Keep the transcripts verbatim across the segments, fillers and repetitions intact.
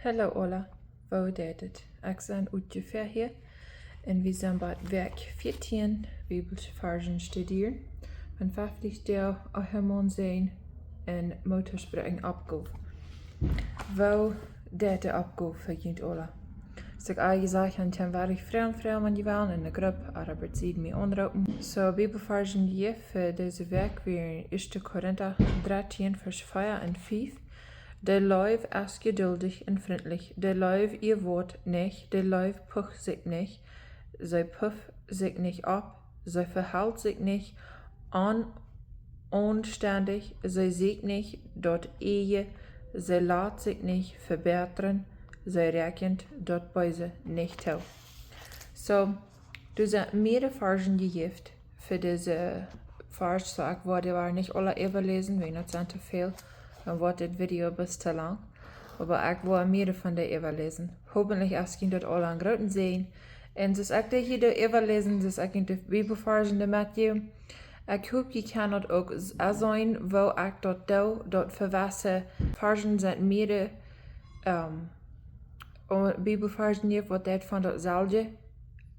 Hallo aula, woo jeit et? Ekj sie Utje Verheer un wie sent bie Wäakj vieetieen, Bibelvarzen studieren. Von fefentwintich Doag Ahimoon seien un Motorspräakjen Oppgow. Woo jeit de Oppgow fa junt aula? Soo ekj aul jesajcht, un dan woa ekj froagen, froagen, wan jie wellen en de Grupp, ooda bie mie aunroopen. Soo, Bibelvarzen jejäft fa dise Wäakj wieren ieeschte Korinta dartieen, Varsch vea un fief. De Leew es jeduldich un frintlich. De Leew jewoat nich, de Leew pucht sikj nich, see puft sikj nich opp, see vehelt sikj nich on-, onstendich, see sieekjt nich daut Ieejne, see lat sikj nich vebitren, see räakjent daut Beese nich too. Soo, doa sent mea Varzen jejäft fa dise Varsch, soo ekj woa dee nich aula äwaläsen, wiels daut sent too väl, dan woat dit Video bloos too lang. Oba ekj woa mea von dee äwaläsen. Hopentlich es junt daut aula een grooten Säajen. Un soo aus ekj dee hia doo äwaläsen, soo aus ekj junt de Bibelvarzen doa metjäw, ekj hop, jie kjennen daut uk s-, seenen, woo ekj daut doo, daut fa wesse Varzen sent mea, ähm, un Bibelvarzen jejäft, waut daut von daut selwje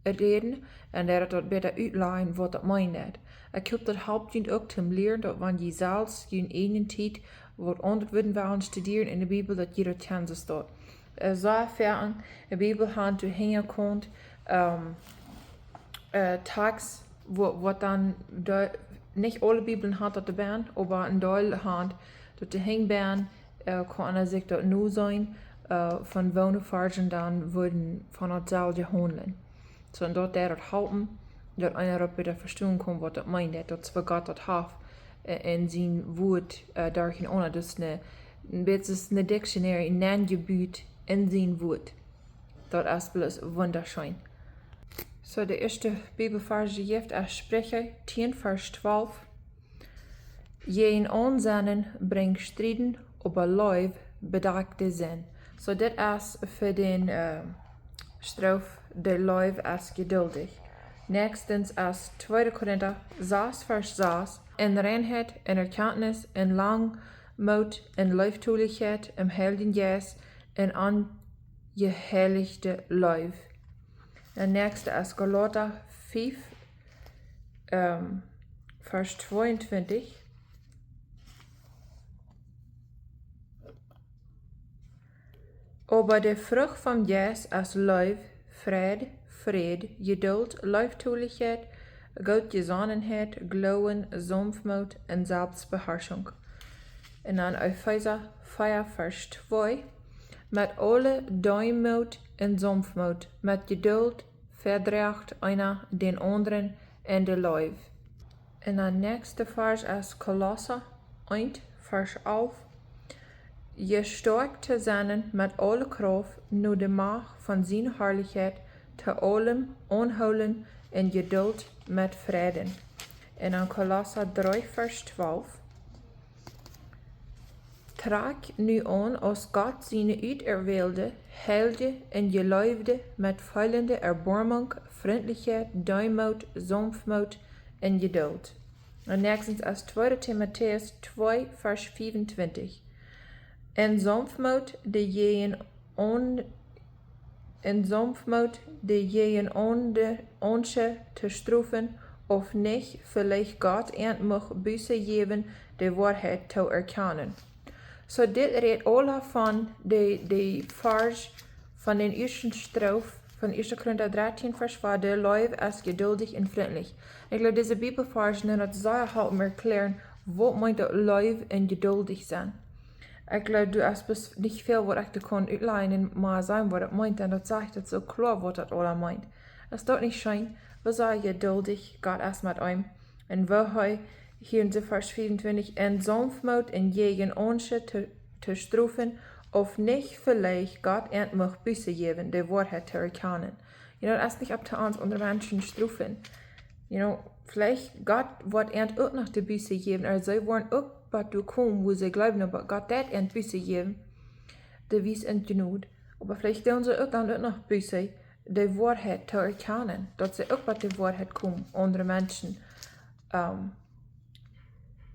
räden, un daut daut bäta utlajen, waut daut meent. Ekj hop, daut halpt junt uk toom lieren, daut wan jie selfst june ieejne Tiet waut aundret wudden wellen studieren en de Bibel, daut jie daut kjennen soo staut. Äh, soo foaken, de Bibel haft doa hinja kunt, ähm, äh, Tekjst, woo-, waut dan de, nich aule Bibeln haft daut doabie, oba een Deel haft daut doa hinjabie, äh, kaun eena sikj daut nu seenen, äh, von woone Varzen dan wudden von daut selwje haundlen. Soo, un daut deit daut halpen, daut eena daut bäta vestonen kaun, waut daut meent, daut soo Gott daut haft, äh, en sien Wort, äh, doa hinja, daut es een, een bät aus een dictionary, een Nenjebuat en sien Wort. Daut es bloos wundascheen. Soo, de ieeschte Bibelvarsch jejäft es Spricha tieen, Varsch twalf. Jäajenaun sennen brinjt Strieden, oba Leew bedakjt de Sind. Soo, dit es fa dän, äh, Strof, de Leew es jeduldich. Näakjstens es tweede Korinta sas, Varsch sas. En Reinheit, en Erkjantnis, en Langmoot, en Leeftolichkjeit, em Heiljen Jeist, en aunjeheilichte Leew. Un näakjste es Galata fief, ähm, Varsch tweeuntwintich. Oba de Frucht vom Jeist es Leew, Freid, Fräd, Jeduld, Leeftolichkjeit, Gootjesonnenheit, Gloowen, Saunftmoot un Selfstbeharschunk. Un dan Efeesa vea, Varsch twee. Met aule Deemoot un Saunftmoot, met Jeduld, vedroagt eena dän aundren en de Leew. Un de näakjste Varsch es Kolossa eent, Varsch alf. Jestoakjt to sennen met aule Krauft no de Macht von siene Harlichkjeit, to aulem aunhoolen en Jeduld met Fräden. Un dan Kolossa dree, Varsch twalf. Trakjt nu aun aus Gott siene uterwälde, heilje un jeleewde, met feelende Erboarmunk, Frintlichkjeit, Deemoot, Saunftmoot un Jeduld. Un näakjstens es tweede Timotäus twee, Varsch fiewentwintich. En Saunftmoot de jäajen aun-, en Saunftmoot de jäajenaundre to strofen, auf nich veleicht Gott an mucht Buße jäwen, de Woarheit to erkjanen. Soo, dit rät aula von de, de Varsch von dän ieeschten Strof von ieeschte Korinta dartieen, Varsch vea, de Leew es jeduldich un frintlich. Ekj jleew, dise Bibelvarsch, un daut saul halpen erkjlären, waut meent daut Leew un jeduldich sennen. Ekj jleew, doa es bloos nich väl waut ekj doa kaun utlajen, mau sajen waut daut meent, un daut sajcht daut soo kloa waut daut aula meent. Es daut nich scheen? Woo sea jeduldich Gott es met eenem. Un woo hee hia en Varsch fiewentwintich, en Saunftmoot en jäajenaundre to, to strofen, auf nich veleicht Gott an mucht Buße jäwen, de Woarheit to erkjanen. You know, daut es nich opp to ons aundre Menschen strofen. You know, veleicht Gott woat an uk noch de Buße jäwen, ooda see woaren uk bat doa komen, wua see jleewen, oba Gott deit an Buße jäwen, de wiest an Jnod. Oba veleicht doonen see uk dan uk noch Buße, de Woarheit to erkjanen, daut see uk bat de Woarheit komen, aundre Menschen. Ähm,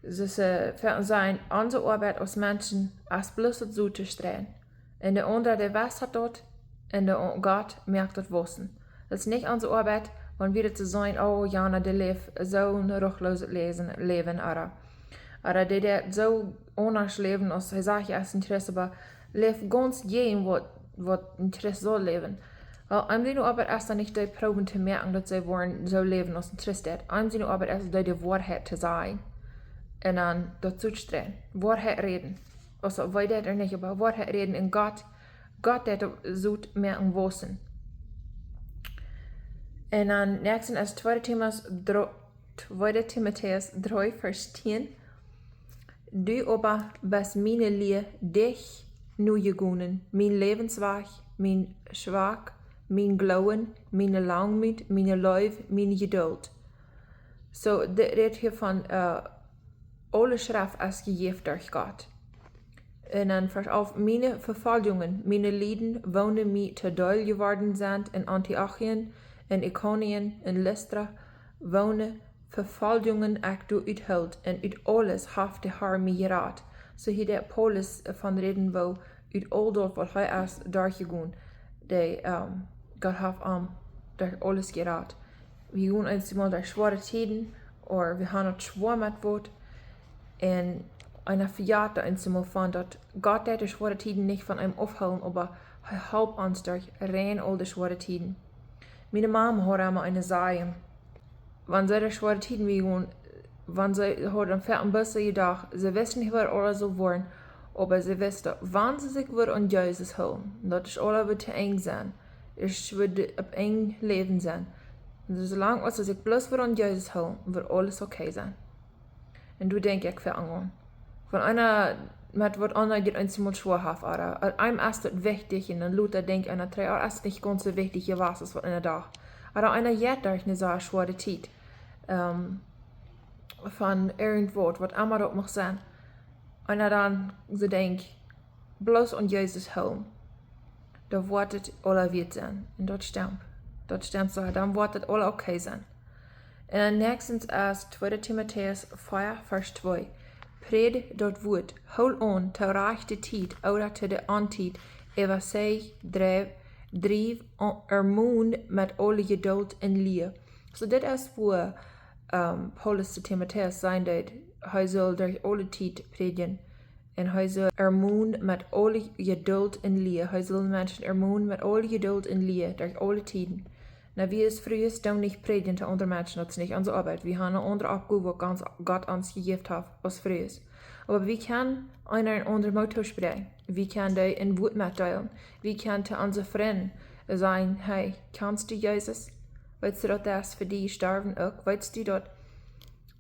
soo, äh, fa ons sien, onse Oabeit aus Menschen es bloos daut soo to streien. Un de aundra, dee west daut, un de O-, Gott moakt daut wausen. Daut es nich onse Oabeit, wan wie daut soo seenen, oh, jana, dee läft soo een ruchtlooset Läwen, Läwen, ooda, ooda dee, dee soo aundasch läwen, aus hee sajcht, hee es een Christ, oba läft gaunz jäajen waut, waut een Christ saul läwen. Well, eenem siene Oabeit es dan nich dee proowen to moaken, daut see woaren soo läwen aus een Christ deit. Eenem siene Oabeit es dee, de Woarheit to sajen. Un dan daut to streien. Woarheit räden. Aus daut wee deit ooda nich, oba Woarheit räden. Un Gott, Gott deit daut soo moaken wausen. Un dan näakjsten es tweede Timas dro-, tweede Timotäus dree, Varsch tieen. Du oba best miene Lia dicht nojegonen, mien Läwenswajch, mien Schwak, mien Gloowen, miene Langmoot, miene Leew, miene Jeduld. Soo, dit rät hia von, äh, aule Schreft es jejäft derch Gott. Un dan Varsch alf: Miene Vefoljungen, miene Lieden, woone mie to Deel jeworden sent en Antiochien, en Ikonien, en Listra, woone Vefoljungen ekj doa uthoolt, un ut aules haft de Har mie jerat. Soo hia deit Paulus, äh, von räden, woo ut aul daut, waut hee es derchjegonen, dee, ähm, Gott haft am derch aules jerat. Wie gonen eenjemol derch schwoare Tieden, ooda wie haben daut schwoa met waut. Un eena vejat eenjemol von daut Gott deit de schwoare Tieden nich von eenem aufhoolen, oba hee halpt ons derch rein aul de schwoare Tieden. Miene Mama haud emma eene Sajunk. Wan see derch schwoare Tieden wia jegonen, wan see haud dan fa een bät jedocht, see wist nich, waut aules sull woaren, oba see wist, daut wan see sikj wudd aun Jesus hoolen, daut daut aules wudd to Enj sennen, daut wudd opp een Läwen sennen. Un soo lang aus see sikj bloos wudd aun Jesus hoolen, wudd aules okay sennen. Un doa denkj ekj väl aun. Wan eena met waut aundret eenjemol schwoa haft, ooda, ooda eenem es daut wichtich, un dan lota denkjt eena trigj, oh, es nich gaunz soo wichtich jewast aus waut eena docht. Ooda eena jeit derch eene sea schwoare Tiet, ähm, von irjentwaut, waut emma daut mucht sennen. Un dan soo denkjt, bloos aun Jesus hoolen, dan woat daut aula wieet sennen. Un daut stemt. Daut stemt soo, dan woat daut aula okay sennen. Un dan näakjstens es tweede Timotäus vea, Varsch twee. Prädj daut Wuat, hool aun to rajchte Tiet ooda to de Ontiet, äwasajch, driew, driew, ermon met aule Jeduld un Lia. Soo, dit es wua, ähm, Paulus to Timotäus sajen deed, hee sull derch aule Tiet prädjen. Un hee sull ermon met aule Jeduld un Lia. Hee sull Menschen ermon met aule Jeduld un Lia, derch aule Tieden. Nu, wie aus Frues doonen nich prädjen to aundre Menschen, daut es nich onse Oabeit. Wie haben eene aundre Oppgow, waut Gott, Gott ons jejäft haft aus Frues. Oba wie kjennen eena dän aundren Moot toospräakjen. Wie kjennen dee een Wuat metdeelen. Wie kjennen to onse Frind sajen, hey, kjanst du Jesus? Weetst du, daut hee fa die jestorwen es? Weetst du, daut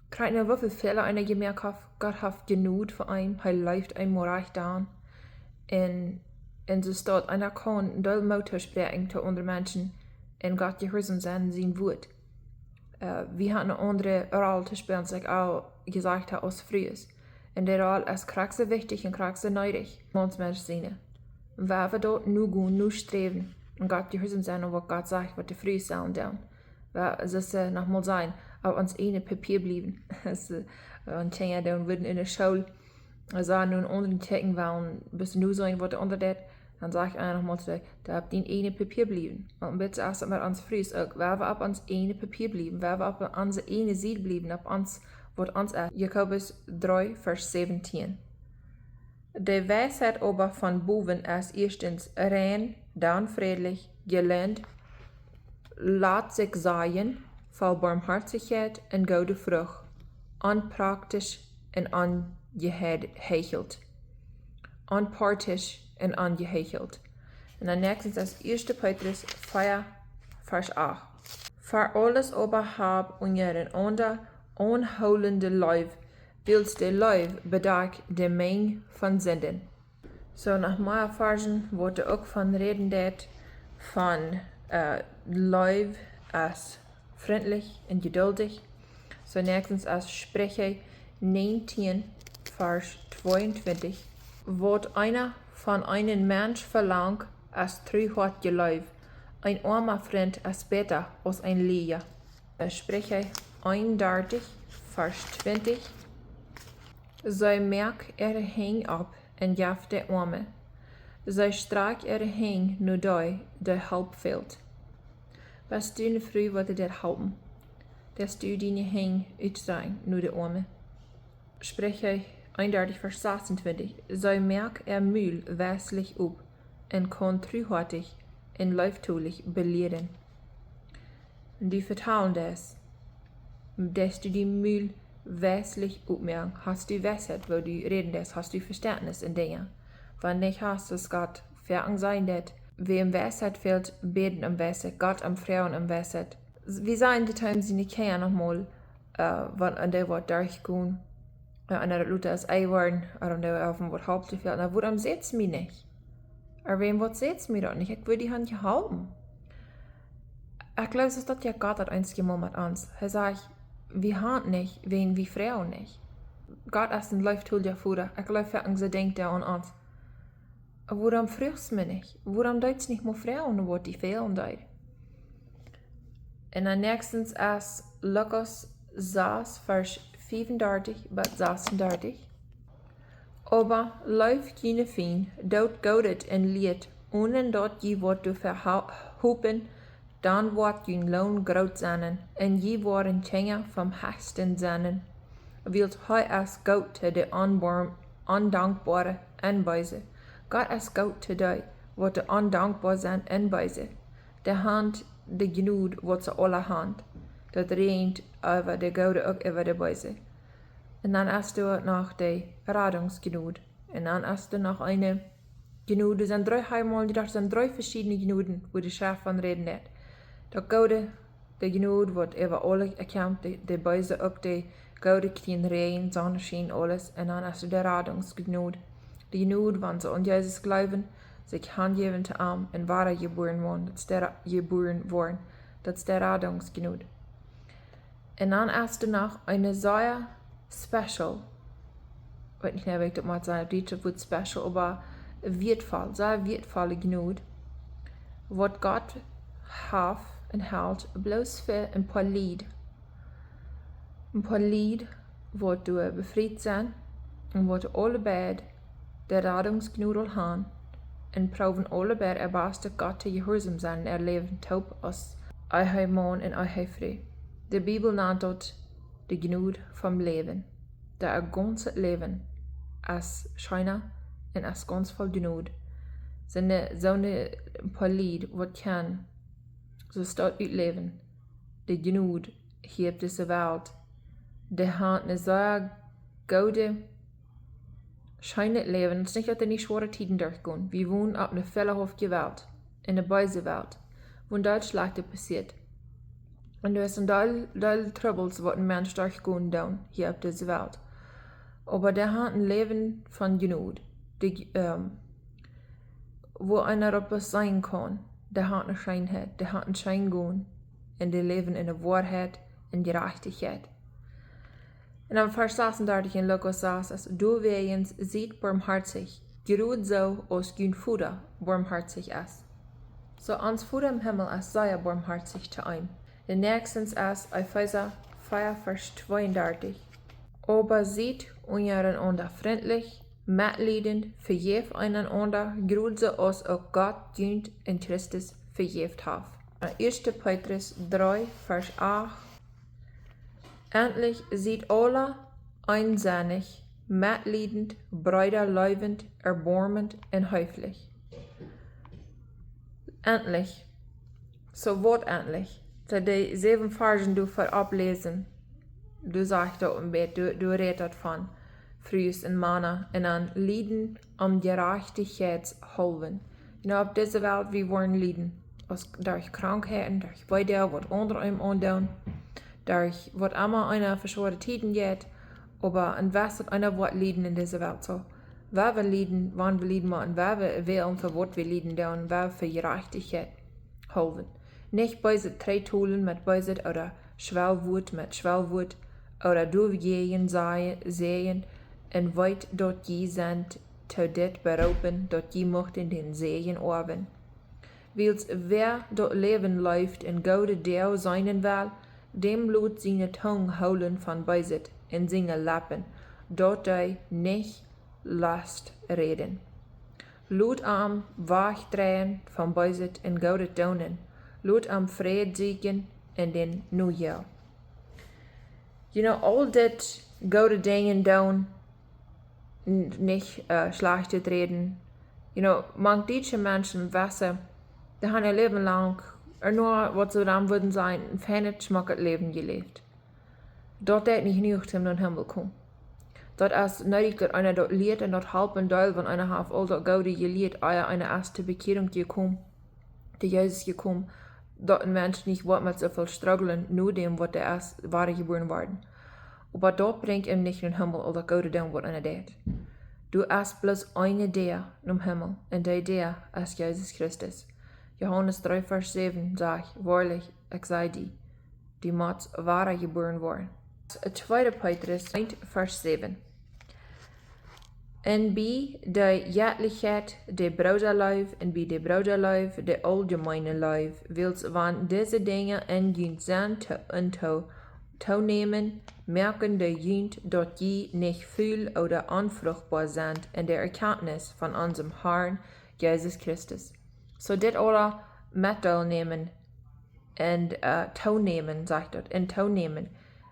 krakjt nu, woo väl Fäla eena jemoakt haft, Gott haft Jnod fa eenem, hee leeft eenem rajcht aun. Un, un soo daut eena kaun een Deel Moot toospräakjen to aundre Menschen un Gott jehuarsom sennen, sien Wuat. Äh, wie haben eene aundre Roll to spälen, aus ekj aul jesajcht hab, aus Frues. Un dee Roll es krakjt soo wichtich un krakjt soo needich, aus Menschen sennen. Wan wie daut nu gonen, nu sträwen, un Gott jehuarsom sennen, un waut Gott sajcht, waut de Frues sellen doonen. Wie, soo aus, äh, noch mol sajen, opp ons ieejnet Papia bliewen. Aus, äh, wan Kjinja dan wudden enne School, äh, sajen, nu een aundret Teakjen wellen, best nu seenen, waut de aundra deit, dan saj ekj eena noch mol to dee, doo opp dien ieejnet Papia bliewen. Un een bät es daut met ons Frues uk. Wan wie opp ons ieejnet Papia bliewen, wan wie opp onse ieejne Sied bliewen, opp ons, waut ons es. Jakobus dree, Varsch säwentieen. De Weisheit oba von bowen es ieeschtens rein, dan frädlich, jelent, lat sikj sajen, voll Barmhoatichkjeit un goode Frucht, onprakjtisch un onjeheichelt. Onparteisch un onjeheichelt. Un dan näakjstens es ieeschte Petrus vea, Varsch acht. Ver aules oba hab unjarenaunda aunhoolende Leew, wiels de Leew bedakjt de Menj von Sinden. Soo, noch mea Varschen, wua et uk von räden deit, von, äh, Leew es frintlich un jeduldich. Soo, näakjstens es Spricha näajentieen, Varsch tweeuntwintich. Waut eena von eenen Mensch velangt, es truehoatje Leew. Een oama Frint es bäta aus een Lieja. Äh, Spricha eenundartich, Varsch twintich. See moakt äare Henj opp un jeft de Oame. See strakjt äare Henj no dee, dee Help fält. Best du eene Fru, waut die halpen? Deist du diene Henj utstrakjen no de Oame? Spricha eenundartich, Varsch sasuntwintich. See moakt äa Mul weislich op un kaun truhoatich un leeftolich belieren. Un du vetalen deist, deist du dien Mul weislich opmoaken? Hast du Weisheit, woo du räden deist? Hast du Vestentnis en Dinja? Wan nich, hast du Gott, foaken sajen deit, wäm Weisheit fält, bäden om Weisheit, Gott om Froagen om Weisheit. Wie sajen de Team siene Kjinja nochmol, äh, wan, un dee woat derchgonen, äh, un daut lota es ei worden, un dee woat halp jefält. Na, wuarom säd see mie nich? Ooda wäm, waut säd see mie daut nich? Ekj wudd die han jeholpen. Ekj jleew, daut es daut, jo, Gott haft eenjemol met ons. Hee sajcht, wie han nich, wäajen wie froagen nich. Gott es een leeftolja Voda. Ekj jleew, fa ons denkjt hee aun ons. Wuarom fruachst mie nich? Wuarom deist nich mol froagen, waut die fälen deed? Un dan näakjstens es Lukas sas, Varsch fiefundartich bat sasundartich. Oba leeft june Fiend, doot Goodet un lieet, onen daut jie waut doafäa ha-, hopen, dan woat jun Loon groot sennen, un jie woaren Kjinja vom Hechsten sennen. Wiels hee es goot to de onbarm-, ondankboare un beese. Gott es goot to dee, waut doa ondankboa sent un beese. Dee haft de Jnod, waut see aula han. Daut räajent äwa de Goode uk äwa de Beese. Un dan es doa noch de Radungsjnod. Un dan es doa noch eene Jnod. Doa sent dree, hab ekj mol jedocht, doa sent dree veschiedne Jnoden, woo de Schreft von räden deit. Daut Goode, de Jnod, waut äwa aule kjemt, de, de Beese uk, de Goode kjrieen Räajen, Sonneschien, aules. Un dan es doa de Radungsjnod. De Jnod, wan see aun Jesus jleewen, sikj hanjäwen to am un wada jebuaren woaren, daut es de Ra-, jebuaren woaren, daut es de Radungsjnod. Un dan es doa noch eene sea special, weet nich, woo ekj daut mott sajen, opp Dietsch daut Wuat special, oba wieetvoll, sea wieetvolle Jnod, waut Gott haft un helt bloos fa een poa Lied. Een poa Lied, waut doa befriet sent un waut aule beid de Radungsjnod aul han un proowen aule beid äa bastet Gott to jehuarsom sennen, äa Läwen toop aus Ehemaun un Ehefru. De Bibel nant daut de Jnod vom Läwen. Daut gaunze Läwen es scheena un es gaunz voll Jnod. Sent soone poa Lied, waut kjennen soo stolt utläwen. De Jnod hia opp dise Welt. Dee han een sea goodet, scheenet Läwen. Daut es nich, daut dee nich schwoare Tieden derchgonen. Wie wonen opp eene fälahauftje Welt, eene beese Welt, wua daut Schlajchtet passieet. Un doa es een Deel, Deel Trubbels, waut een Mensch derchgonen deit hia opp dise Welt. Oba dee han een Läwen von Jnod. De, ähm, wua eena opp seenen kaun, dee han eene Scheenheit, dee han een scheen Gonen un dee läwen en de Woarheit un Jerajchtichkjeit. Un dan Varsch sasundartich en Lukas sas es: Doawäajen siet boamhoatich, jrod soo aus jun Voda boamhoatich es. Soo, ons Voda em Himmel es sea boamhoatich to ons. De näakjste es Efeesa vea, Varsch tweeundartich. Oba siet unjarenaunda frintlich, metliedend, vejäft eenaunda, jrod soo aus uk Gott junt en Christus vejäft haft. Ieeschte Petrus dree, Varsch acht. Endlich siet aula eensennich, metliedend, Breeda leewend, erboarmend un heeflich. Endlich. Soo, waut endlich? Daut de säwen Varschen doa ver oppläsen, doa sajcht daut een bät, doa, doa rät daut von Frues un Mana un dan lieden om Jerajchtichkjeits haulwen. June, opp dise Welt, wie woaren lieden. Aus derch Krankheiten, derch Weedoag, waut aundre eenem aundoonen, derch waut emma eena fa schwoare Tieden jeit, oba een wist daut eena woat lieden en dise Welt. Soo, wan wie lieden, wan wie lieden, mau, un wan wie wälen fa waut wie lieden doonen, wan wie fa Jerajchtichkjeit haulwen. Nich Beeset trigjtolen met Beeset ooda Schwellwuat met Schwellwuat ooda doawäajen säajen, säajen, un weet daut jie sent to dit beroopen, daut jie muchten dän Säajen oawen. Wiels wäa daut Läwen leeft un goode Doag seenen well, däm lot siene Tung hoolen von Beeset un siene Leppen, daut dee nich Lost räden. Lot am wajchdreien von Beeset un Goodet doonen. Lot am Fräd sieekjen un dän nojagen. You know, aul dit goode Dinja doonen, n-, nich, äh, schlajchtet räden. You know, mank dietsche Menschen, weetst, dee haben äa Läwen lang, ea waut see dan wudden sajen, een feinet, schmocket Läwen jeläft. Daut deit nich jenuach, om nom Himmel komen. Daut es needich, daut eena daut lieet un daut halpt een Deel, wan eena haft aul daut Goode jelieet, ea eena es to Bekjierunk jekomen, to Jesus jekomen, daut een Mensch nich woat met soo väl strugglen, no däm waut hee es, wada jebuaren worden. Oba daut brinjt am nich nom Himmel, aul daut Goode doonen, waut eena deit. Doa es bloos eene Däa nom Himmel, un dee Däa es Jesus Christus. Johanes dree Varsch säwen sajcht: Woarlich, ekj saj die, du motst wada jebuaren woaren. Tweede Petrus eent Varsch säwen. Un bie de Jettlichkjeit de Brooda Leew, un bie de Brooda Leew de auljemeene Leew, wiels wan dise Dinja en junt sent to-, un to-, toonämen, moaken dee junt, daut jie nich ful ooda onfruchtboa sent en de Erkjantnis von onsen Harn Jesus Christus. Soo dit aula met doonen, un, äh, toonämen, sajcht daut, un toonämen,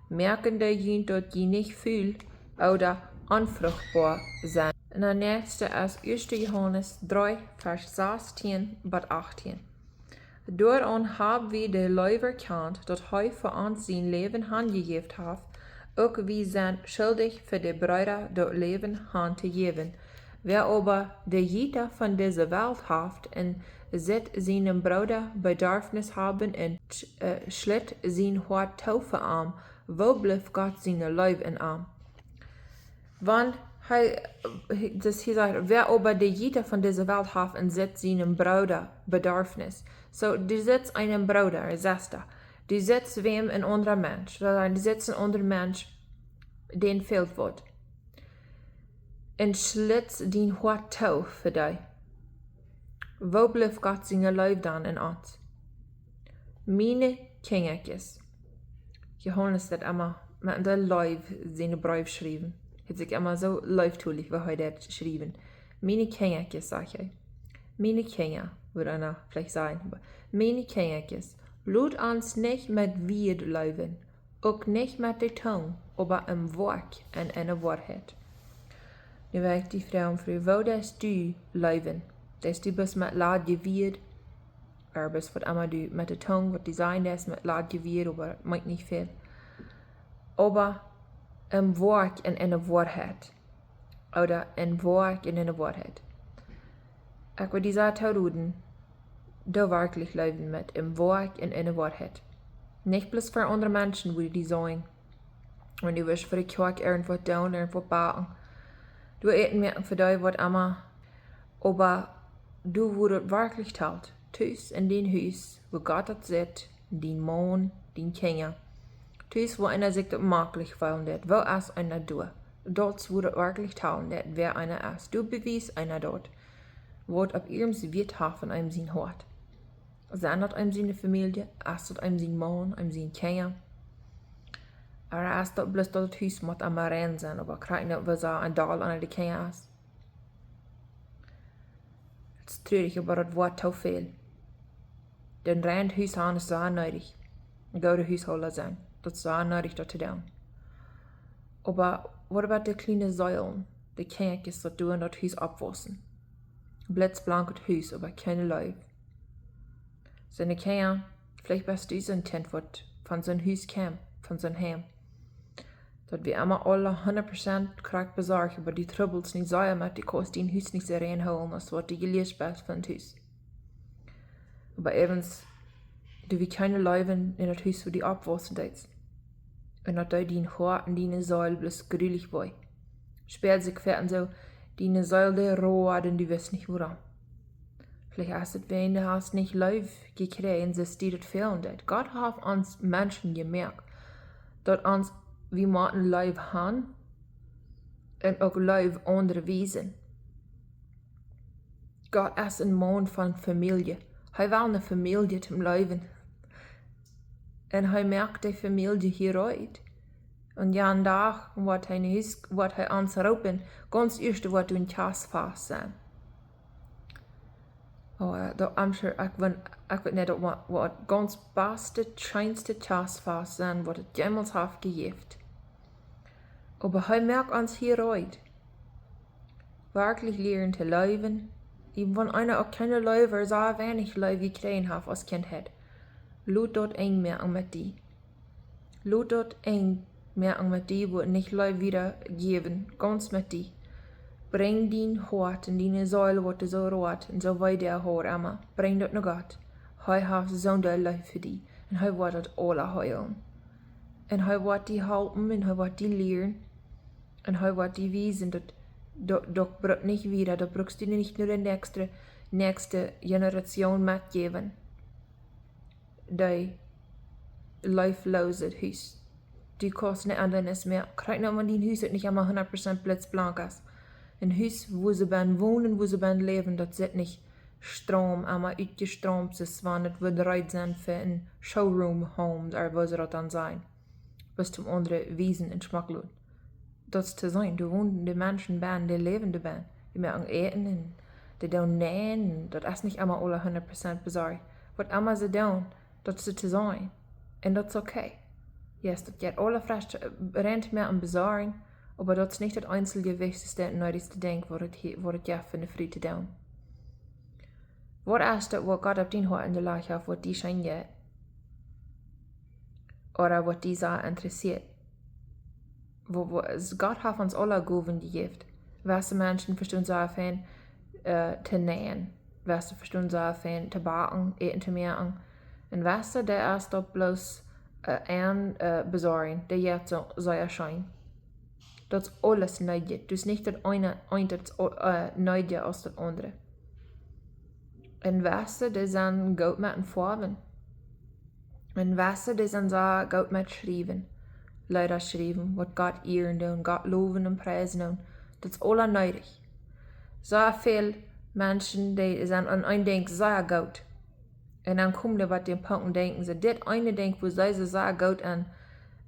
moaken dee junt, daut jie nich ful ooda onfruchtboa sent. Un daut näakjste es ieeschte Johanes dree, Varsch sastieen bat achttieen. Doaraun hab wie de Leew erkjant, daut hee fa ons sien Läwen hanjejäft haft, uk wie sent schuldich fa de Breeda daut Läwen han to jäwen. Wäa oba de Jieda von dise Welt haft un sitt sienem Brooda Bedarfnis haben un, äh, schlitt sien Hoat too fa am, woo blift Gott siene Leew en am? Wan hee, hee, daut hee sajcht, wäa oba de Jieda von dise Welt haft un sitt sienem Brooda Bedarfnis. Soo, du sittst eenen Brooda, eene Sesta. Du sittst wäm, een aundra Mensch. Daut sajcht, du sittst een aundra Mensch, dän fält waut. Un schlitt sien Hoat too fa dee. Woo blift Gott siene Leew dan en ons? Miene Kjinjakjes. Johanes deed emma met de Leew siene Breew schriewen. Hee haud sikj emma soo leeftolich, woo hee daut schreef. Miene Kjinjakjes, sajcht hee. Miene Kjinja, wudd eena veleicht sajen, oba miene Kjinjakjes, lot ons nich met Wieed leewen, uk nich met de Tung, oba em Woakj un enne Woarheit. Nu well ekj die froagen, Fru, woo deist du leewen? Deist du bloos met ladje Wieed? Ooda bloos waut emma du met de Tung, waut du sajen deist, met ladje Wieed, oba daut meent nich väl. Oba em Woakj un enne Woarheit. Ooda em Woakj un enne Woarheit. Ekj wudd die sajen, to doonen, doo werkjlich leewen met em Woakj un enne Woarheit. Nich bloos fa aundre Menschen, woo du die sajen. Wan du woascht fa de Kjoakj irjentwaut doonen, irjentwaut backen. Du Äten moaken fa dee, waut emma. Oba du, woo daut werkjlich talt. Tus en dien Hus, woo Gott daut sitt, dien Maun, diene Kjinja. Tus, woo eena sikj daut maklich feelen deit. Woo es eena doa? Daut es, woo daut werkjlich talen deit, wäa eena es. Du bewiest eena daut, waut opp irjent Wieet haft en eenem sien Hoat. Sent daut eenem siene Famielje? Es daut eenem sien Maun, eenem siene Kjinja? Ooda es daut bloos daut Hus mott emma rein sennen, oba krakjt nu, woo soo een Deel aun de Kjinja es? Daut es trurich, oba daut woat too väl. Een rein Hus han es sea needich. Een gooda Hushoola sennen. Daut es sea needich, daut to doonen. Oba what about de kjliene Seelen? De Kjinjakjes, waut doa en daut Hus oppwaussen. Blitzblank daut Hus, oba kjeene Leew. Sent de Kjinja, veleicht best du soon Kjint, waut von soon Hus kjemt, von soon Heim. Daut wie emma aule hundat Prozent krakjt besorcht, oba du trubbelst nich sea met, du kaust dien Hus nich soo rein hoolen, aus waut du jelieet best von daut Hus. Oba äwent, du wie kjeene Leew en daut Hus, wua du oppwaussen deetst. Un daut deed dien Hoat un diene Seel bloos grulich wee. Spieed sikj fa un soo, diene Seel dee road un du wist nich wuarom. Veleicht es daut, wiels du hast nich Leew jekjräajen, soo aus die daut fälen deed. Gott haft ons Menschen jemoakt, daut ons, wie motten Leew han un uk Leew aundre wiesen. Gott es een Maun von Famielje. Hee well eene Famielje toom leewen. Un hee moakt de Famielje hia rut. Un jan Dach woat hee nich, woat hee ons roopen, gaunz ieescht woat doa een Kjastfast sennen. Oh, daut, I'm sure, ekj weet, ekj weet nich, daut woat, woat gaunz baste, scheenste Kjastfast sennen, waut et jemols haft jejäft. Oba hee moakt ons hia reed, werkjlich lieren to leewen, wan eena uk kjeene Leew, ooda sea weinich Leew jekjräajen haft aus Kjintheit. Lot daut enj moaken met die. Lot daut enj moaken met die, woat nich Leew wiedajäwen, gaunz met die. Brinj dien Hoat un diene Seel, waut soo roat un soo wee deit, hia emma, brinj daut no Gott. Hee haft soone Leew fa die un hee woat daut aula heelen. Un hee woat die halpen un hee woat die lieren. Un hee woat die wiesen, daut, daut, daut brukt nich wieda, daut brukst du nich no de näakjste, näakjste Generation metjäwen, dee leewloose Hus. Du kaust nich aundasch mea. Krakjt nu, wan dien Hus uk nich emma hundat Prozent blitzblank es. Een Hus, wua see benen wonen, wua see benen läwen, daut sitt nich straum, emma utjestraumt, soo aus wan et wudd reed sennen fa een showroom home, ooda woo see daut dan sajen. Waut toom aundre wiesen un schmock loten. Daut es to seenen, doa wonen de Menschen benen, dee läwen doa benen. Dee moaken Äten un dee doonen nähen, daut es nich emma aula hundat Prozent besorcht. Waut emma see doonen, daut es to seenen. Un daut es okay. Yes, daut jeit aula fresch, äh, rent mea aun besorjen, oba daut es nich daut eensje wichtichste un needlichste Dinkj, waut et hia, waut et jeft fa eene Fru to doonen. Waut es daut, waut Gott opp dien Hoat enjelajcht haft, waut die scheen jeit? Ooda waut die sea interessieet? Woo, woo, es, Gott haft ons aula Gowen jejäft. Wesse Menschen vestonen sea fein, äh, to nähen. Wesse vestonen sea fein to backen, Äten to moaken. Un wesse, dee es daut bloos, äh, aun, äh, besorjen. Dee jeit soo, sea scheen. Daut es aules needich. Daut es nich daut eene, eent daut es, äh, needicha aus daut aundre. Un wesse, dee sent goot met Foawen. Un wesse, dee sent sea goot met schriewen. Leeda schriewen, waut Gott ieren doonen, Gott lowen un priesen doonen. Daut es aula needich. Sea väl Menschen, dee sent aun een Dinkj sea goot. Un dan komen dee waut dän Punkt denkjen, see, dit eene Dinkj, wua see soo sea goot aun,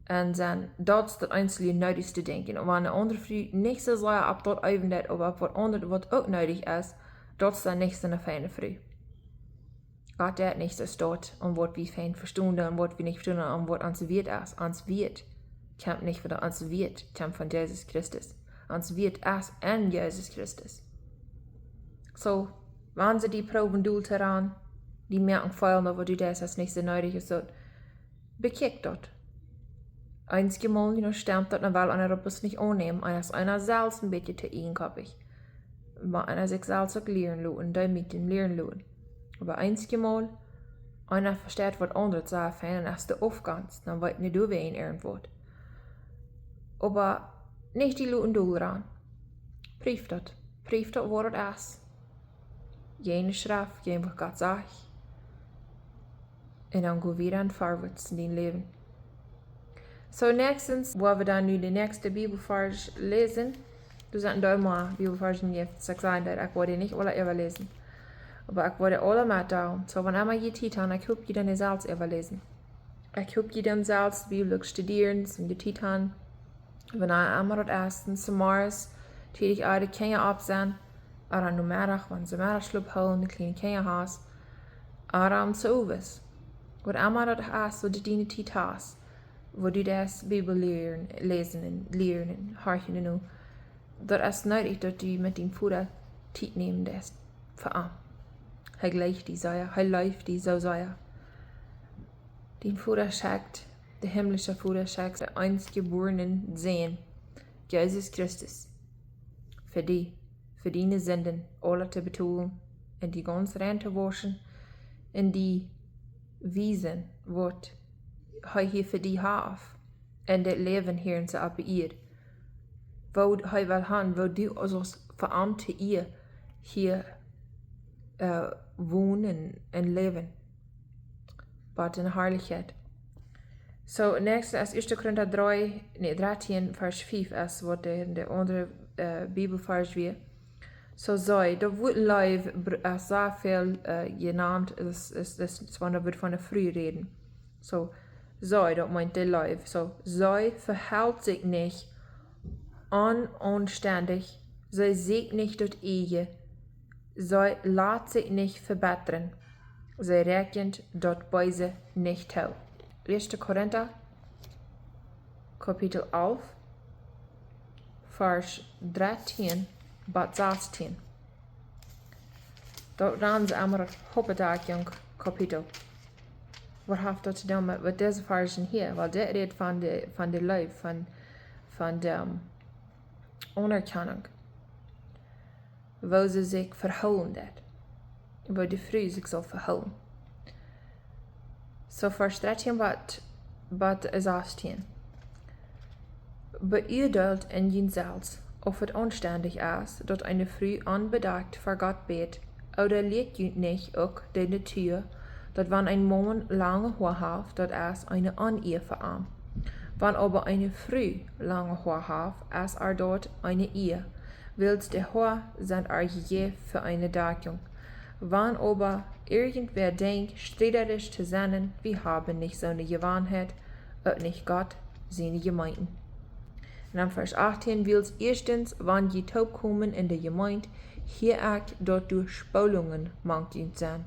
aun sent, daut es daut eensje needichste Dinkj. Un wan eene aundre Fru nich soo sea opp daut äwen deit, oba opp waut aundret, waut uk needich es, daut es dan nich soone feine Fru. Gott deit nich soo stoakj aun waut wie fein vestonen un waut wie nich vestonen un waut ons wieet es. Ons Wieet kjemt nich von ons Wieet, kjemt von Jesus Christus. Ons Wieet es enn Jesus Christus. Soo, wan see die proowen dol to ranen, die moaken feelen, daut waut du deist, es nich soo needich, es daut, bekjikj daut. Eenjemol, you know, stemt daut, dan well eena daut bloos nich aunnämen, un es eena selfst een bät to ieejenkoppich. Mau eena sikj selfst uk lieren loten, doamet lieren loten. Oba eenjemol, eena vesteit waut aundret sea fein un es de Aufgonst, dan weet eena doawäajen irjentwaut. Oba nich die loten dol ranen. Proow daut. Proow daut, waut et es. Jäajen de Schreft, jäajen waut Gott sajcht. Un dan go wieda un forwards enn dien Läwen. Soo, näakjstens, woa wie dan nu de näakjste Bibelvarsch läsen. Doa sent doa mea Bibelvarschen, dee ekj sajen, daut ekj woa dee nich aula äwaläsen. Oba ekj woa dee aula metdeelen. Soo, wan emma jie Tiet han, ekj hop, jie doonen dee selfst äwaläsen. Ekj hop, jie doonen selfst Bibel studieren, soo jie Tiet han. Wan emma daut es, zemorjes, tiedich aul de Kjinja opp sent, ooda Nomeddach, wan see Meddachschlop hoolen, de kjliene Kjinja hast, ooda zemowes. Waut emma daut es, waut du diene Tiet hast, wua du deist Bibel lieren, läsen un lieren un horchen un nu. Daut es needich, daut du met dien Voda Tiet nämen deist fa am. Hee jlikjt die sea, hee leeft die soo sea. Dien Voda schekjt, de himlische Voda schekjt sienen eensjebuarnen Sän, Jesus Christus, fa die, fa diene Sinden aula to betolen un die gaunz rein to wauschen un die wiesen, waut hee hia fa die haft un daut Läwen hia enn dise Ieed. Woo hee well han, woo du aus, aus Veaumta hia, hia, äh, wonen un läwen. Waut eene Harlichkjeit. Soo, näakjste es Ieeschte Korinta dree, nä, dartieen, Varsch fief es waut de, de aundre, äh, Bibelvarsch wia. Soo, see, daut Wuat Leew br-, es sea väl, äh, jenant, es, es, es, es, wan daut woat von eene Fru räden. Soo, see, daut meent de Leew. Soo, see vehelt sikj nich onaunstendich, see sieekjt nich daut Ieejne, See lat sikj nich vebittren. See räakjent daut Beese nich too. Ieeschte Korinta, Kapitel alf, Varsch drettieen bat sastieen. Daut dan se emma daut Hauptjunk Kapitel. Waut haft daut to doonen met, met dise Varschen hia? Wiels dit rät von de, von de Leew, von, von de, ähm, Anerkennung. Woo see sikj vehoolen deit. Woo de Fru sikj saul vehoolen. Soo Varsch drettieen bat, bat sastieen. Beuadeelt en junt selfst, auf et aunstendich es, daut eene Fru onbedakjt ver Gott bät, ooda lieet junt nich uk de Natua, daut wan een Maun lange Hoa haft, daut es eene Onea fa am. Wan oba eene Fru lange Hoa haft, es ar daut eene Ea, wiels de Hoa sent ar jejäft fa eene Dakjunk. Wan oba irjentwäa denkjt, striederisch to sennen, wie haben nich soone Jewanheit, uk nich Gott siene Jemeenten. Un dan Varsch achttieen: Wiels ieeschtens, wan jie toopkomen en de Jemeent, hia ekj daut doa Spolungen mank junt sent,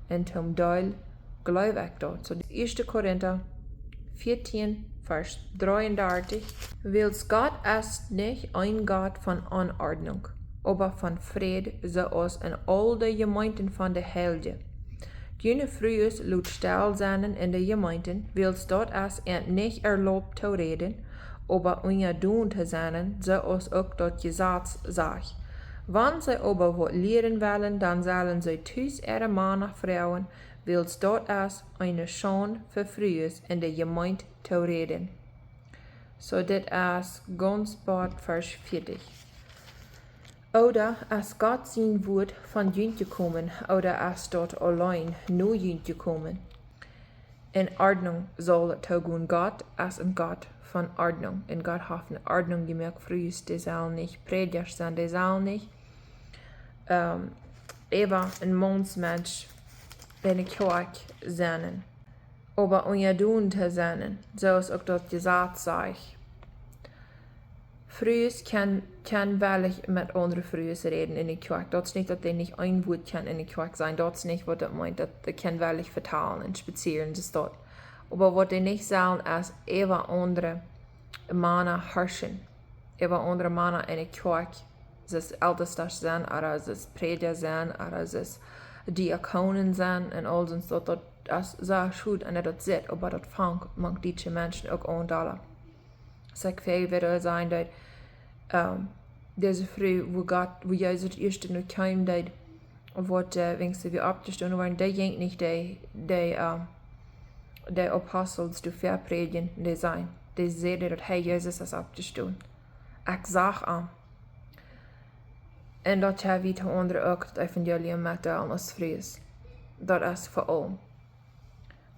un toom Deel jleew ekj daut. Soo, Ieeschte Korinta vieetieen, Varsch dreeundartich: Wiels Gott es nich een Gott von Onordnunk, oba von Fräd, soo aus en aul de Jemeenten von de Heilje. June Frues lot stell sennen en de Jemeenten, wiels daut es an nich erlaubt to räden, oba unjadon to sennen, soo aus uk daut Jesaz sajcht. Wan see oba waut lieren wellen, dan sellen see tus äare Mana froagen, wiels daut es eene Schaund fa Frues en de Jemeent to räden. Soo, dit es gaunz bat Varsch vieetich. Ooda es Gott sien Wuat von junt jekomen, ooda es daut auleen no junt jekomen? En Ordnunk saul et toogonen. Gott es een Gott von Ordnunk. Un Gott haft eene Ordnunk jemoakt. Frues, dee sellen nich Prädjasch sennen, dee sellen nich, ähm, äwa een Maunsmensch enne Kjoakj sennen, oba unjadon to sennen, soo aus uk daut Jesaz sajcht. Frues kjennen, kjennen woarlich met aundre Frues räden enne Kjoakj. Daut es nich, daut dee nich een Wuat kjennen enne Kjoakj sajen. Daut es nich, waut daut meent, daut dee kjennen woarlich vetalen un spazieren, daut es daut. Oba waut dee nich sellen, es äwa aundre Mana harschen. Äwa aundre Mana enne Kjoakj, soo aus Eltestasch sennen, ooda soo aus Prädja sennen, ooda soo aus Diakonen sennen, un aul soont, daut, daut es soo schod, un daut sitt, oba daut fangt mank dietsche Menschen uk aun dolla. Soo ekj well wada sajen daut, ähm, dise Fru, wua Gott, wua Jesus daut ieeschte no kjeem, daut, waut, äh, wiels see wia oppjestonen worden, dee jinkj nich dee, dee, ähm, dee Apostels doa väaprädjen, dee säden, dee säden daut hee, Jesus es oppjestonen. Ekj sach am. Un daut ha wie to aundre uk daut Evangelium met de aundre Frues. Daut es fa aulem.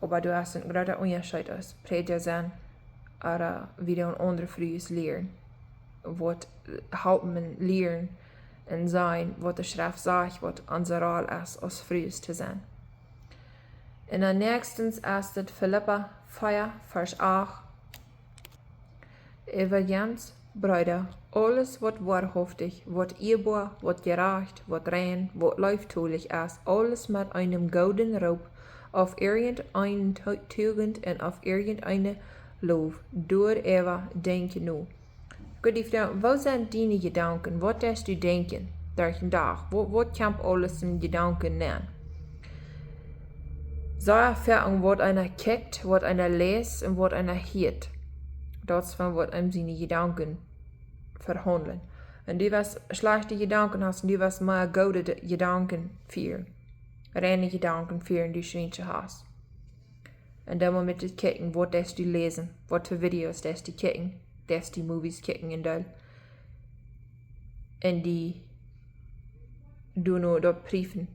Oba doa es een groota Unjascheet aus Prädja sennen, ooda wada aundre Frues lieren. Waut halpen lieren un sajen, waut de Schreft sajcht, waut onse Roll es, aus Frues to sennen. Un dan näakjstens es dit Filippa vea, Varsch acht. Äwajens, Breeda, aules waut woarhauftich, waut ieeboa, waut jerajcht, waut rein, waut leeftolich es, aules met eenem gooden Roop, auf irjenteene Tu-, Tugent un auf irjenteene Low, doaräwa denkjt no. Goot, dee Fru, woo sent diene Jedanken? Waut deist du denkjen derch dän Dach? Waut, waut kjemt aules en Jedanken nenn? Soo, fa waut eena kjikjt, waut eena läst un waut eena hieet. Daut es von waut eenem siene Jedanken vehaundlen. Un du woascht schlajchte Jedanken haben, un du woascht mea goode De-, Jedanken fieren. Reine Jedanken fieren, dee du schwiensche hast. Un dan mott eena kjikjen, waut deist du läsen, waut fa Videos deist du kjikjen, deist du Movies kjikjen un dan. Un dee doonen daut priefen.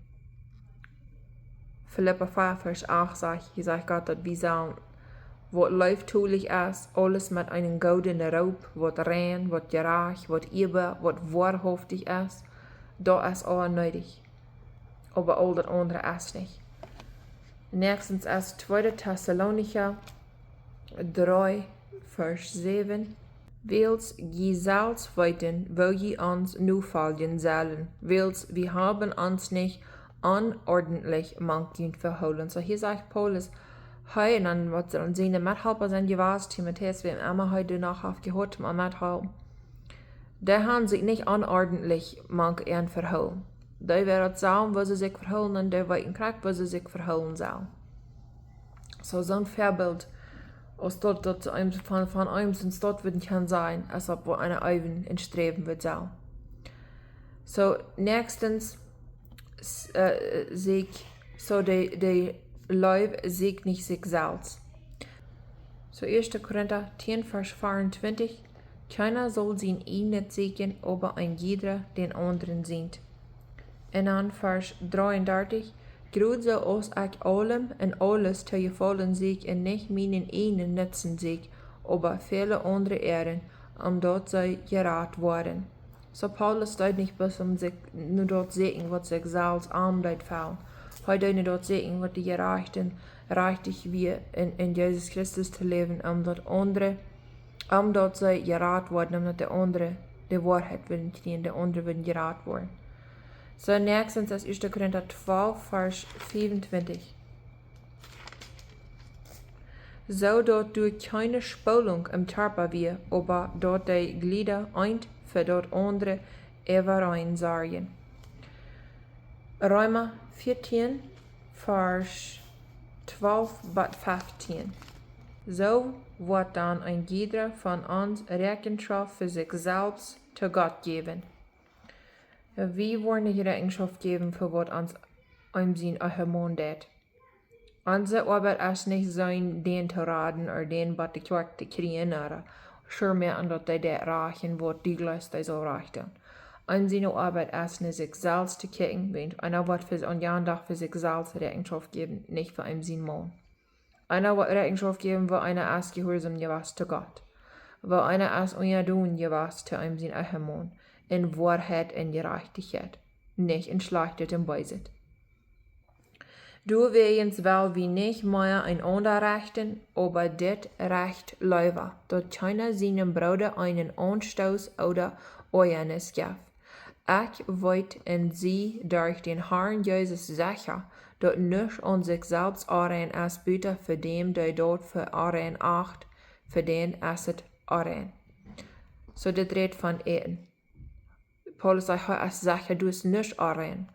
Filippa vea, Varsch acht sajcht, hia sajcht Gott, daut wie sellen, waut leeftolich es, aules met eenem gooden Roop, waut rein, waut jerajcht, waut ieeboa, waut woarhauftich es, daut es aul needich. Oba aul daut aundre es nich. Näakjstens es Tweede Tessalonicha dree, Varsch säwen. Wiels jie selfst weeten, woo jie ons nofoljen sellen, wiels wie haben ons nich onordentlich mank junt vehoolen. So hia sajcht Paulus, hee un dan waut dan siene Methalpa sent jewast, Timotäus, wäm emma hee doano haft jehaut, om mettohalpen. Dee han sikj nich onordentlich mank an vehoolen. Dee wieren daut selfst, woo see sikj vehoolen, un dee weeten krakjt, woo see sikj vehoolen sellen. So, soon Väabilt, aus daut, daut eent von, von eent un daut wudden kjennen sennen, aus opp woo eena äwen un sträwen wudd sellen. So, näakjstens, s-, äh, sikj, so de, de Leew sieekjt nich sikj selfst. So, Ieeschte Korinta tieen, Varsch veeauntwintich: Kjeena saul sien ieejnet sieekjen, oba een jiedra dän aundren sient. Un dan Varsch dreeundartich: Krakjt soo aus ekj aulem un aules to jefaulen sieekj un nich mienen ieejnen Nutzen sieekj, oba väle aundre earen, om daut see jerat woaren. So Paulus deed nich bloos om sikj no daut sieekjen, waut sikj selfst aundeed faulen. Hee deed no daut sieekjen, waut de Jerajchte, rajchtich wia en, en Jesus Christus to läwen, om daut aundre, om daut see jerat woaren, om daut de aundre de Woarheit wudden kjrieen, de aundre wudden jerat woaren. So, näakjstens es Ieeschte Korinta twalf, Varsch veeauntwintich. Soo daut doa kjeene Spolunk em Kjarpa wia, oba daut de Jlieda eent fa daut aundre äwareen sorjen. Reema vieetieen, Varsch twalf bat fieftieen. Soo woat dan een jiedra von ons Räakjenschoft fa sikj selfst to Gott jäwen. Wie woaren nich Räakjenschoft jäwen fa waut ons eem sien Ehemaun deit. Onse Oabeit es nich sien dän to raden ooda dän bat de Kjoakj to kjrieen ooda sure moaken daut dee deit rajcht un waut du jleefst dee saul rajcht doonen. Eem siene Oabeit es nich sikj selfst to kjikjen, wiels eena woat fa, aun jan Dach fa sikj selfst Räakjenschoft jäwen, nich fa eem sien Maun. Eena woat Räakjenschoft jäwen, woo eena es jehuarsom jewast to Gott, woo eena es unjadon jewast to eem sien Ehemaun, en Woarheit un Jerajchtichkjeit, nich en Schlajchtet un Beeset. Doawäajen well wie nich mea eenaunda rechten, oba dit rajcht leewa, daut kjeena sienem Brooda eenen Aunstoos ooda Oajanis jeft. Ekj weet un sie derch dän Harn Jesus secha, daut nuscht aun sikj selfst onrein es, buta fa däm, dee daut fa onrein acht, fa dän es et onrein. So, dit rät von Äten. Paulus sajcht, hee es secha, doa es nuscht onrein.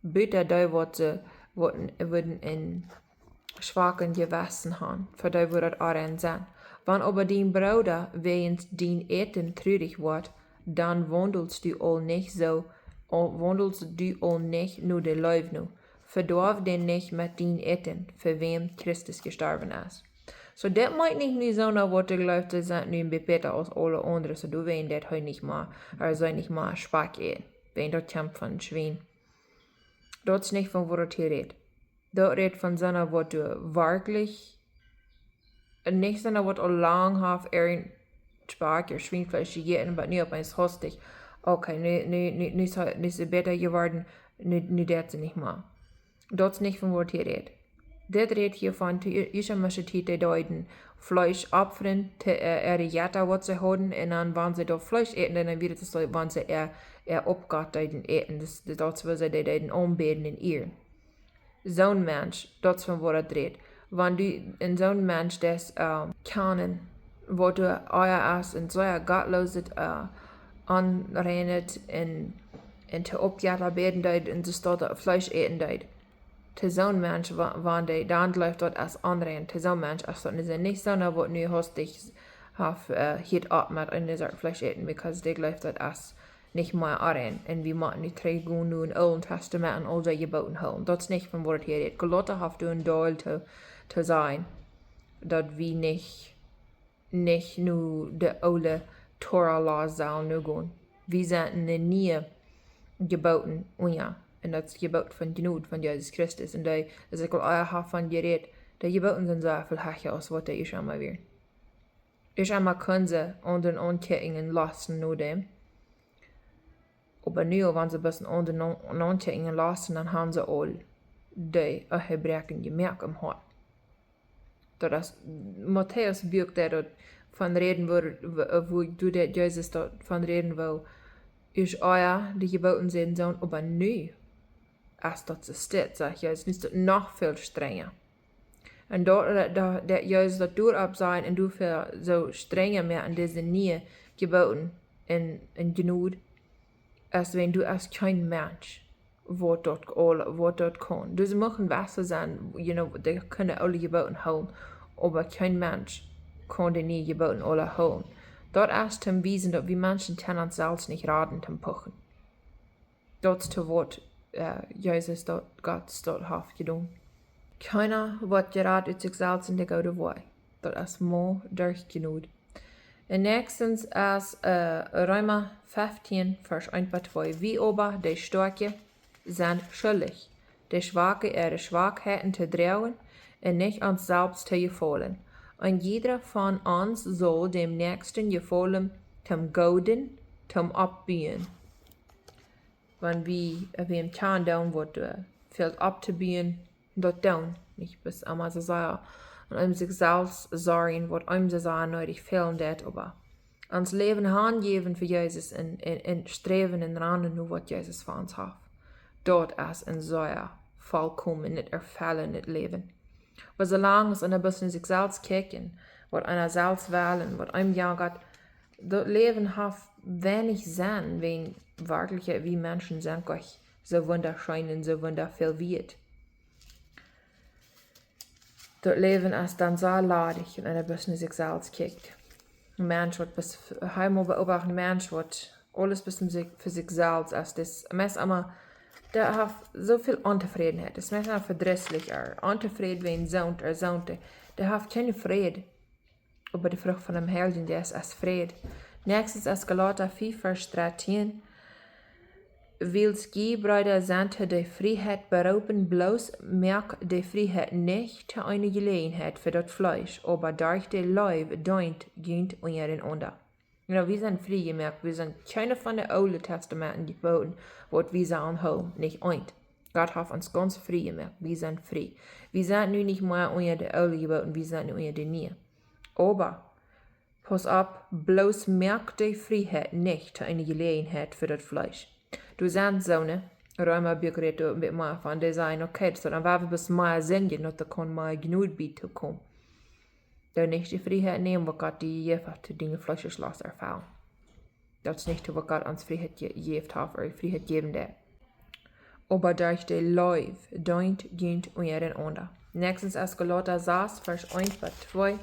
Buta dee, waut see, waut, wudden een schwakjet Jewessen haben, fa dee wudd et onrein sennen. Wan oba dien Brooda wäajens dien Äten trurich woat, dan waundelst du aul nich soo, aul waundelst du aul nich no de Leew no. Vedoaw dän nich met dien Äten, fa wäm Christus jestorwen es. So, daut meent nich nu soona, waut dee jleeft, see sent nu een bät bäta aus aule aundre, so doawäajen deit hee nich mea, ooda see nich mea Spakj äten, wiels daut kjemt von Schwien. Daut es nich von waut daut hia rät. Daut rät von soona, waut du werkjlich, nich soona, waut aul lang haft, irjent Spakj ooda Schwienfleesch jejäten, oba nu opp eemol hastich, okay, nu, nu, nu, nu es hee, nu es hee bäta jeworden, nu, nu deit see nich mea. Daut es nich von waut hia rät. Dit rät hia von, to Israel Tiet, dee deeden Fleesch opfren, to, äh, äare Jetta, waut see hauden, un dan, wan see daut Fleesch äten, dan wia et soo, wan see äa, äa Aufgott deeden äten. Daut, daut es, woo see dee deeden aunbäden un ieren. Soon Mensch, daut es von waut et rät. Wan du en soon Mensch deist, äh, kjanen, waut du ea es un soo gottloos, äh, onrein un, un to Aufjetta bäden deed un soo daut Fleesch äten deed. To soon Mensch, wa-, wan dee dan jleeft, daut es onrein. To soon Mensch es daut nich, nich soona, waut nu hastich haft, äh, hilt opp met eene Sort Fleesch äten, because dee jleeft, daut es nich mea onrein. Un wie motten nu trigj gonen no een Oolet Tastament un aul dee Jeboten hoolen. Daut es nich von waut et hia rät. Galata haft doa een Deel to, to sajen, daut wie nich, nich no de oole Torah Law sellen no gonen. Wie sent en de niee Jeboten unja. Un daut es Jebot von Jnod von Jesus Christus. Un dee, aus ekj aul ea haud von jerät, de Jeboten sent soo väl hecha aus waut dee ieescht emol wieren. Ieescht emol kunnen see aundre aunkjikjen un lusten no däm. Oba nu, wan see bloos aundre aunkjikjen un lusten, dan haben see aul dee Ehebräakjen jemoakt em Hoat. Daut es, Matäus Buak, dee daut von räden, woo, woo, woo du daut Jesus doa von räden wull, es ea de Jeboten sent soo, oba nu, aus daut soo steit, sajcht Jesus, nu es daut noch väl strenja. Un daut, daut, daut Jesus daut doaropp säd un doafäa soo strenja mea aun dise niee Jeboten un, un Jnod, aus wan du aus kjeen Mensch waut daut aul, waut daut kaun. Dee muchten wise sennen, you know, dee kunnen aule Jeboten hoolen, oba kjeen Mensch kaun de niee Jeboten aule hoolen. Daut es toom wiesen, daut wie Menschen kjennen ons selfst nich raden, toom puchen. Daut es to waut, äh, Jesus daut, Gott daut haft jedonen. Kjeena woat jerat ut sikj selfst un de goode Woakj. Daut es mau derch Jnod. Un näakjstens es, äh, Reema feftieen, Varsch eent bat twee. Wie oba, dee Stoakje, sent schullich, de Schwake äare Schwakheiten to droagen un nich ons selfst to jefaulen. Un jieda von ons saul däm Näakjsten jefaulen, toom Gooden, toom Oppbuen. Wan wie, äh, wäm kjanen doonen, waut, äh, fält opptobuen, daut doonen, nich bloos emma soo sea aun sikj selfst sorjen, waut eenem soo sea needich fälen deit, oba ons Läwen hanjäwen fa Jesus un, un, un sträwen un rannen no waut Jesus fa ons haft. Daut es een sea vollkomenet, erfüllendet Läwen. Oba soo lang aus eena bloos no sikj selfst kjikjt, waut eena selfst well un waut eenem jagat, daut Läwen haft weinich Senn, wan werkjlich wie Menschen sent doch soo wundascheen un soo wundaväl wieet. Daut Läwen es dan soo ladich un eena bloos no sikj selfst kjikjt. Een Mensch waut bloos, hee mott beobachten, een Mensch waut aules bloos fa sikj, fa sikj selfst es, daut meist emma, dee haft soo väl Ontofrädenheit. Daut meist emma vedrisslich, ea ontofräd wäajen soont, ea soont. Dee haft kjeene Fräd. Oba de Frucht von däm Heiljen Jeist es Fräd. Näakjstens es Galata fief, Varsch dartieen. Wiels jie, Breeda, sent to de Frieheit beroopen, bloos moakt de Frieheit nich to eene Jeläajenheit fa daut Fleesch, oba derch de Leew deent junt unjarenaunda. You know, wie sent frie jemoakt, wie sent kjeene von de Oole Testamenten jebungen, waut wie sellen hoolen, nich eent. Gott haft ons gaunz frie jemoakt, wie sent frie. Wie sent nu nich mea unja de oole Jeboten, wie sent nu unja de niee. Oba, pauss opp, bloos moakt de Frieheit nich to eene Jeläajenheit fa daut Fleesch. Doa sent soone, Reema Buak rät doa een bät mea von, dee sajen, okay, soo dan woa wie bloos mea sindjen, daut doa kaun mea Jnod bie to komen. Doo nich de Frieheit nämen, waut Gott die jejäft haft, to diene Fleescheslost erfellen. Daut es nich to waut Gott ons Frieheit je-, jejäft haft, ooda Frieheit jäwen deit. Oba derch de Leew deent junt unjarenaunda. Näakjstens es Galata sas, Varsch eent bat twee.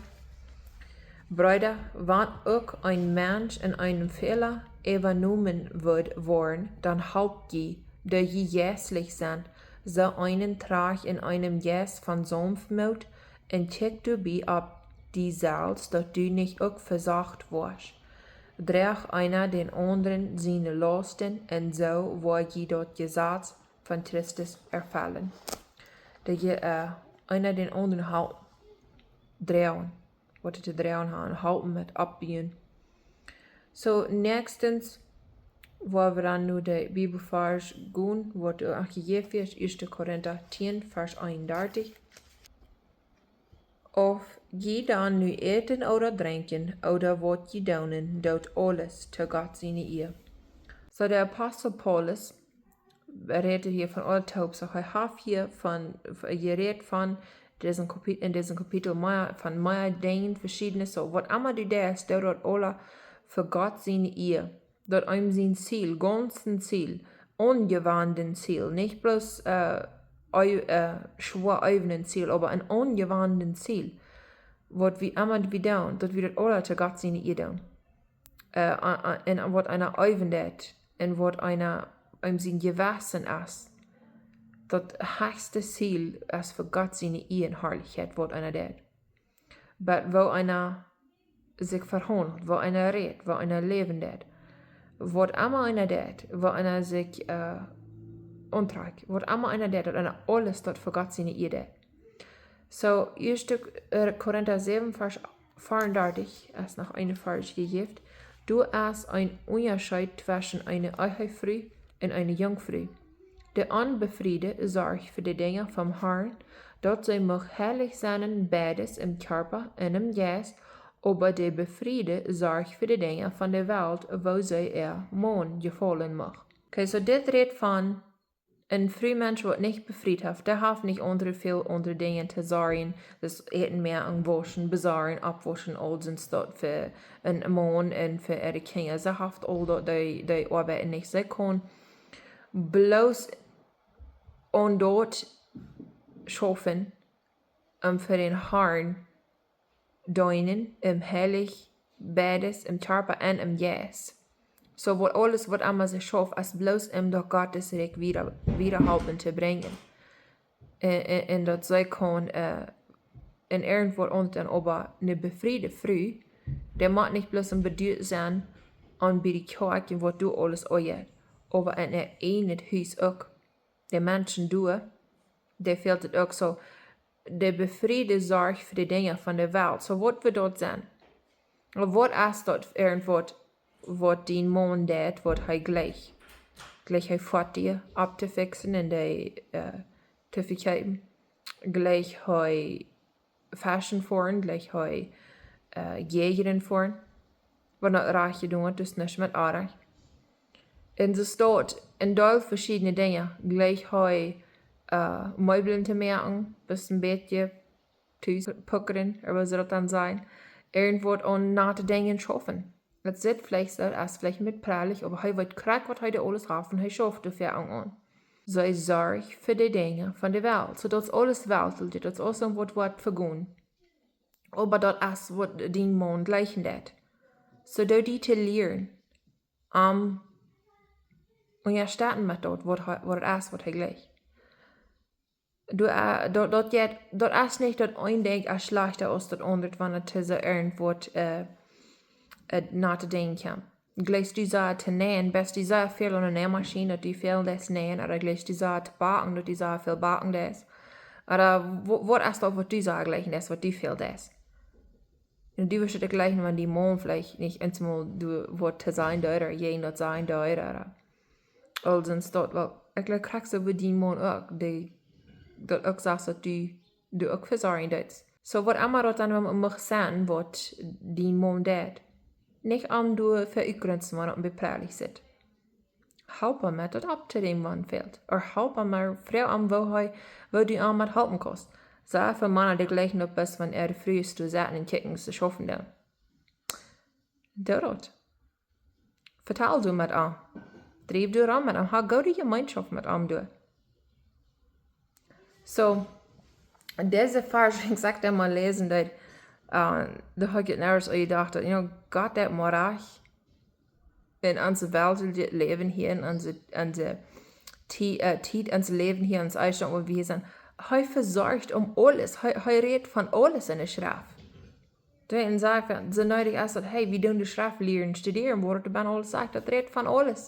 Breeda, wan uk een Mensch en eenem Fäla äwajenomen woat woaren, dan halpt jie, dee jie jeistlich sent, soo eenen trajcht en eenem Jeist von Saunftmoot, un kjikj doabie opp die selfst, daut du nich uk vesocht woascht. Drajcht eena dän aundren siene Lausten, un soo woa jie daut Jesaz von Christus erfellen. Daut jie, äh, eena dän aundren halpen, droagen, waut to droagen haben, halpen met oppbuen. Soo, näakjstens, woa wie dan no de Bibelvarsch gonen, waut doa aunjejäft es, Ieeschte Korinta tieen, Varsch eenundartich. Auf jie dan nu äten ooda drinkjen, ooda waut jie doonen, doot aules to Gott siene Iea. Soo, de Apostel Paulus rät hia von aule Tiet, soo hee haft hia von, jerät von disen Kapit-, en disen Kapitel mea, von mea Dinja, veschiedne, soo, waut emma du deist, doo daut aula fa Gott siene Iea. Daut eenem sien Ziel, gaunz sien Ziel, aunjewanden Ziel, nich bloos, äh, eu-, äh, schwoa äwnen Ziel, oba een aunjewanden Ziel. Waut wie emma wie doonen, daut wie daut aula to Gott siene Iea doonen. Äh, a-, a-, un waut eena äwen deit, un waut eena, eenem sien Jewessen es. Daut hechste Ziel es fa Gott siene Iea un Harlichkjeit, waut eena deit. Oba woo eena sikj vehaundelt, woo eena rät, woo eena läwen deit, waut emma eena deit, woo eena sikj, äh, auntrakjt, waut emma eena deit, daut eena aules daut fa Gott siene Iea deit. Soo, Ieeschte, äh, Korinta säwen, Varsch veeaundartich, es noch een Varsch jejäft. Doa es een Unjascheet tweschen eene Ehefru un eene Junkfru. De Onbefriede sorcht fa de Dinja vom Harn, daut see mucht heilich sennen, beides em Kjarpa un em Jeist, Oba de Befriede sorcht fa de Dinja von de Welt, woo see äa Maun jefaulen mucht. Okay, so dit rät von een Frumensch, waut nich befriet haft. Dee haft nich aundre, väl aundre Dinja to sorjen. Daut Äten moaken, wauschen, besorjen, oppwauschen, aules daut fa een Maun un fa äare Kjinja. See haft aul daut, dee, dee Oabeit nich. See kaun bloos aun daut schaufen, om fa dän Harn deenen, em heilich, beides, em Kjarpa un em Jeist. So waut aules, waut emma see schauft, es bloos om daut Gottes Rikj wieda, wieda halpen to brinjen. Un, un, un daut see kaun, äh, en irjentwaut aundret doonen, oba eene befriede Fru, dee mott nich bloos een Bedieet sennen aun bie de Kjoakj un waut doa aules oajat, oba en äa eejnet Hus uk. De Menschen doa, dee fält et uk. So, de Befriede sorcht fa de Dinja von de Welt. So, waut woat daut sennen? Waut es daut irjentwaut, waut dien Maun deit, waut hee jlikjt? Jlikjt hee Foatieja opptofixen un dee, äh, to vekjeepen? Jlikjt hee Fashion foaren, jlikjt hee, äh, Jäajren foaren? Waut nich rajcht jedonen, daut es nuscht met oajch. Un soo staut en Deel veschiedne Dinja. Jlikjt hee, äh, Meeblen to moaken, bloos een bät tus puckren, ooda woo see daut dan sajen. Irjentwaut aun nate Dinja schaufen. Daut sitt veleicht soo, es veleicht met pralich, oba hee weet krakjt, waut hee doa aules haft un hee schauft doafäa aun. See sorcht fa de Dinja von de Welt. So, daut es aules weltlich, daut es aules waut woat vegonen. Oba daut es waut dien Maun jlikjen deit. So, doo die to lieren, am unjastetten met daut, waut hee, waut et es, waut hee jlikjt. Du, äh, daut, daut jeit, daut es nich daut een Dinkj es schlajchta aus daut aundre, wan et to soo irjentwaut, äh, äh, nate Dinja kjemt. Jlikjst du soo to näajen, best du soo väl aun de Näajmaschien, daut du väl deist näajen, ooda jlikjst du soo to backen, daut du soo väl backen deist? Ooda wa-, waut es daut, waut du soo jlikjen deist, waut du väl deist? Un du woascht et jlikjen, wan dien Maun veleicht nich eensmol doa waut to sajen deit, ooda jäajen daut sajen deit, ooda aul sent daut, well, ekj jlikj krakjt soo aus dien Maun uk, dee, daut uk sajcht, daut du, du uk vesorjen deist. So, waut emma daut dan uk mucht sennen, waut dien Maun deit. Nich am doa fa utgrenzen, wan et beprälich sitt. Halp am met daut opptoräumen, wan et fält. Ooda halp am, mau froag am, woo hee, woo du am met halpen kaust. Sea väl Mana, dee jlikjen daut best, wan äare Frues doa sitten un kjikjen, see schaufen doonen. Doo daut. Vetal doa met am. Driew doa rom met am. Ha goode Jemeenschoft met am doa. So, dise Varsch, ekj saj daut mol läsen, daut, äh, doa haud ekj ieescht jedocht, daut, you know, Gott deit mau rajcht en onse Welt, en dit Läwen hia, en onse, onse Tie-, äh, Tiet, ons Läwen hia, ons Tostand, woo wie sent. Hee vesorcht om aules. Hee, hee rät von aules en de Schreft. Daut een sajcht, wan et soo needich es, daut, hey, wie doonen de Schreft lieren, studieren, woo et doa aules sajcht, daut rät von aules.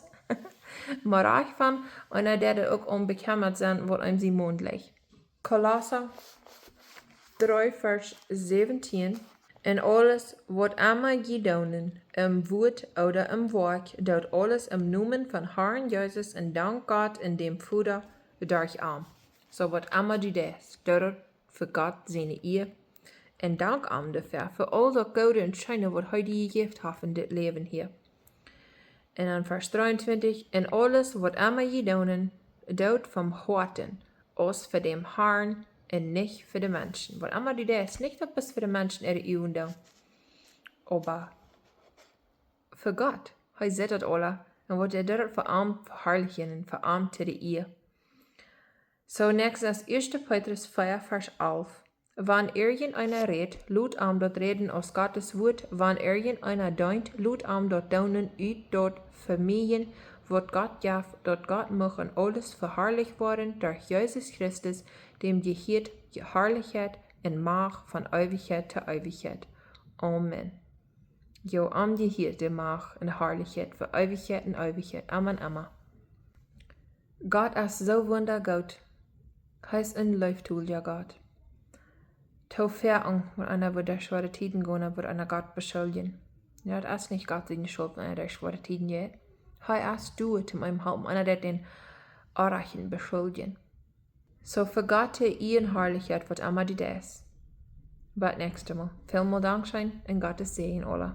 Mau rajcht von, un hee deed uk om bekjemmat sennen, waut eenem sien Maun jlikjt. Kolossa dree, Varsch säwentieen. En aules, waut emma jie doonen, em Wuat ooda em Woakj, doot aules em Nomen von Harn Jesus un dankt Gott un däm Voda derch am. So, waut emma du deist, doo daut fa Gott siene Iea. Un dank am doafäa, fa aul daut Goode un Scheene, waut hee die jejäft haft en dit Läwen hia. Un dan Varsch dreeuntwintich, en aules, waut emma jie doonen, doot von Hoaten, aus fa däm Harn un nich fa de Menschen. Waut emma du deist, nich daut bloos fa de Menschen äare Uagen doonen, oba fa Gott. Hee sitt daut aules. Un waut hee deit, fa am veharlichen un fa am to de Iea. So, next es Ieeschte Petrus vea, Varsch alf. Wan irjenteena rät, lot am daut räden aus Gottes Wuat. Wan irjenteena deent, lot am daut doonen ut daut Vemäajen, waut Gott jeft, daut Gott mucht en aules veharlicht woaren derch Jesus Christus, däm jehieet Harlichkjeit un Macht von Eewichkjeit to Eewichkjeit. Amen. Jo, am jehieet de Macht un Harlichkjeit fa Eewichkjeit un Eewichkjeit. Amen, amen. Gott es soo wundagoot. Hee es een leeftolja Gott. Too foaken, wan eena woat derch schwoare Tieden gonen, woat eena Gott beschuldjen. Jo, daut es nich Gott siene Schult, wan eena derch schwoare Tieden jeit. Hee es doa, om eenem halpen, eena deit dän Orrajchten beschuldjen. So fa Gott de Iea un Harlichkjeit, waut emma du deist. Bat näakjstemol, välmol dankscheen un Gottes Säajen aula.